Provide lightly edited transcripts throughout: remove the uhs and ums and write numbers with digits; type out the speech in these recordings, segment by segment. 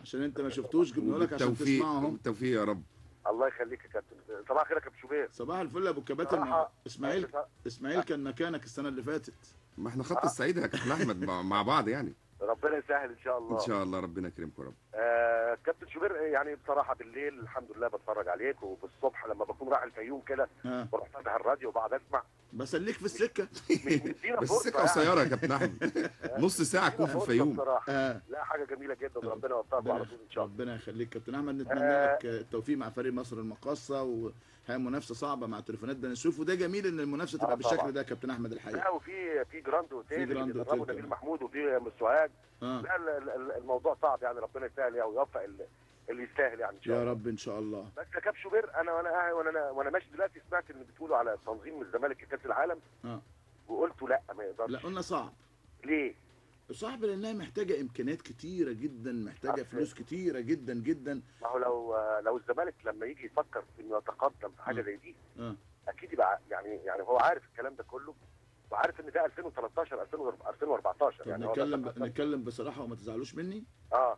عشان انت ما شفتوش جبناه لك عشان تسمعه اهو. بالتوفيق يا رب. الله يخليك يا كابتن. صباح الخير يا كابتن شوبير. صباح الفل يا ابو الكباتن. اسماعيل كان مكانك السنة اللي فاتت. ما احنا خط الصعيد يا كابتن احمد مع بعض يعني. ربنا يسهل ان شاء الله. ان شاء الله ربنا يكرمكم يا رب. كابتن شوبير، يعني بصراحة بالليل الحمد لله بتفرج عليك، وبالصبح لما بكون رايح الفيوم كده بروح فاتح الراديو وبقعد اسمع. بسليك في السكة. بس السكة قصيرة يا كابتن احمد، نص ساعة تكون في الفيوم. لا حاجة جميلة جدا، وربنا يوفقك على طول ان شاء الله. ربنا يخليك كابتن احمد، نتمنى لك التوفيق مع فريق مصر المقاصه، وهي منافسه صعبة مع تليفونات بني سويف، وده جميل ان المنافسة تبقى بالشكل ده يا كابتن احمد الحقيقة. لا وفي جراند اوتيل بيدربوا نبيل محمود وفي سوهاج. لا الموضوع صعب يعني، ربنا يسهل ويوفق اللي يستاهل يعني ان شاء الله. يا رب ان شاء الله. بس يا كابتن شوبير، انا وانا ماشي دلوقتي سمعت ان بتقولوا على تنظيم الزمالك لكاس العالم، وقلتوا لا ما يقدرش. لا قلنا صعب. ليه؟ صعب لانها محتاجه امكانيات كتيرة جدا، محتاجه فلوس كتيرة جدا جدا. ما هو لو الزمالك لما يجي يفكر في انه يتقدم في حاجة زي دي اكيد يبقى يعني هو عارف الكلام ده كله، وعارف ان ده 2013 2014 يعني. نتكلم بصراحة وما تزعلوش مني.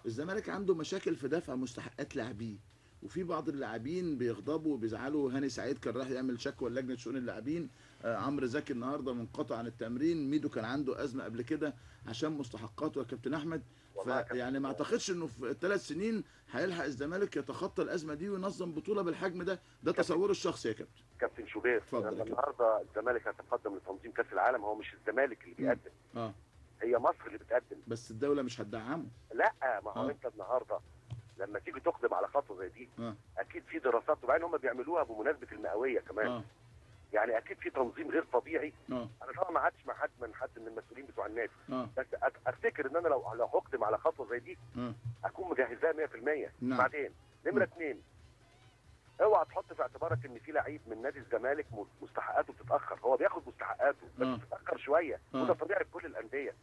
الزمالك عنده مشاكل في دفع مستحقات لاعبيه، وفي بعض اللاعبين بيغضبوا وبيزعلوا. هاني سعيد كان راح يعمل شكوى لجنة شؤون اللاعبين، عمرو زكي النهارده منقطع عن التمرين، ميدو كان عنده ازمة قبل كده عشان مستحقاته يا كابتن احمد. فيعني ما اعتقدش انه في 3 سنين هيلحق الزمالك يتخطى الازمة دي وينظم بطوله بالحجم ده. ده تصوره الشخصي يا كابتن. كابتن شوبير، اتفضل. النهارده الزمالك هيتقدم لتنظيم كاس العالم، هو مش الزمالك اللي بيقدم، هي مصر اللي بتقدم، بس الدولة مش هتدعمه. لا ما هو انت النهارده لما تيجي تقدم على خطوة زي دي اكيد في دراسات، وبعدين هم بيعملوها بمناسبة المئويه كمان. يعني اكيد في تنظيم غير طبيعي. انا طبعا ما قعدتش مع حد من المسؤولين بتوع النادي، بس افتكر ان انا لو هقدم على خطوة زي دي اكون مجهزاها 100%. نعم. بعدين نمره 2، اوعى تحط في اعتبارك ان في لعيب من نادي الزمالك مستحقاته بتتاخر، هو بياخد مستحقاته بس بتتاخر شوية، وده طبيعي في كل الاندية.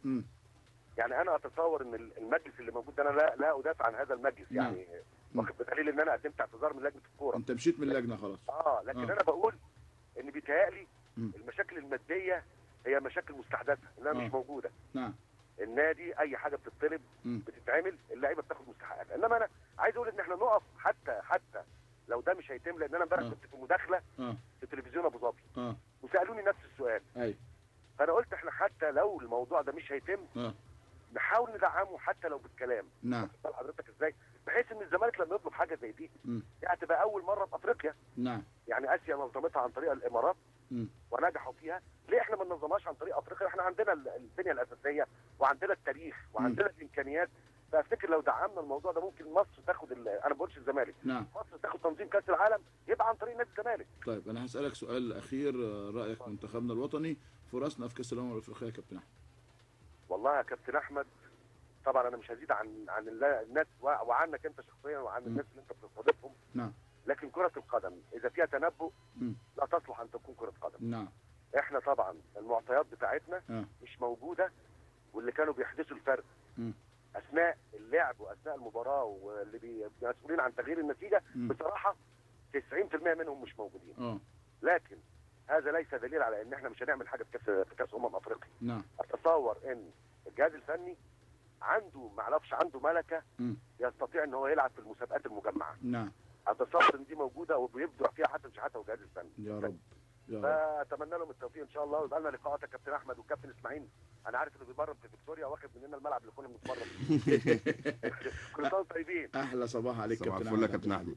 يعني انا اتصور ان المجلس اللي موجود ده، انا لا ادافع عن هذا المجلس يعني، واخد بدليل ان انا قدمت اعتذار من لجنة الكورة. انت مشيت من اللجنة خلاص. لكن انا بقول ان بيتهيألي المشاكل المادية هي مشاكل مستحدثة انها مش موجودة. نعم. النادي اي حاجة بتطلب بتتعمل، اللعيبة بتاخد مستحقاتها. انما انا عايز اقول ان احنا نقف حتى لو ده مش هيتم، لان انا امبارح كنت في مداخله في تلفزيون ابو ظبي وسالوني نفس السؤال. ايوه. فانا قلت احنا حتى لو الموضوع ده مش هيتم نحاول ندعمه حتى لو بالكلام. نعم. حضرتك ازاي؟ بحيث ان الزمالك لما يطلب حاجة زي دي يعني تبقى اول مرة في افريقيا. نعم. يعني اسيا نظمتها عن طريق الامارات ونجحوا فيها، ليه احنا ما ننظمهاش عن طريق افريقيا؟ احنا عندنا البنية الاساسية وعندنا التاريخ وعندنا الامكانيات. فافتكر لو دعمنا الموضوع ده ممكن مصر تاخد انا ما بقولش الزمالك. نعم. مصر تاخد تنظيم كاس العالم يبقى عن طريق نادي الزمالك. طيب انا هسالك سؤال اخير، رايك منتخبنا الوطني فرصنا في كاس الامم الافريقية يا كابتن احمد؟ والله يا كابتن احمد طبعا انا مش هزيد عن الناس وعنك انت شخصيا وعن الناس اللي انت بتستضيفهم. نعم. لكن كرة القدم اذا فيها تنبؤ لا تصلح ان تكون كرة قدم. نعم. احنا طبعا المعطيات بتاعتنا مش موجودة، واللي كانوا بيحدثوا الفرق اثناء اللعب واثناء المباراة واللي مسؤولين عن تغيير النتيجة بصراحة 90% منهم مش موجودين. لكن هذا ليس دليل على ان احنا مش هنعمل حاجة في كاس افريقيا. نعم. اتصور ان الجهاز الفني عنده ما اعرفش عنده ملكه يستطيع ان هو يلعب في المسابقات المجمعة. نعم. اتصور ان دي موجودة وبيبدع فيها حسن شحاته والجهاز الفني. يا رب يا رب. فاتمنى لهم التوفيق ان شاء الله، ويبقى لنا لقاءات يا كابتن احمد والكابتن اسماعيل. انا عارف انه بيمرن في فيكتوريا واخد مننا الملعب اللي كنا بنتمرن فيه. كل سنة وانتم طيبين. احلى صباح عليك كابتن احمد. صباح الفل يا كابتن احمد.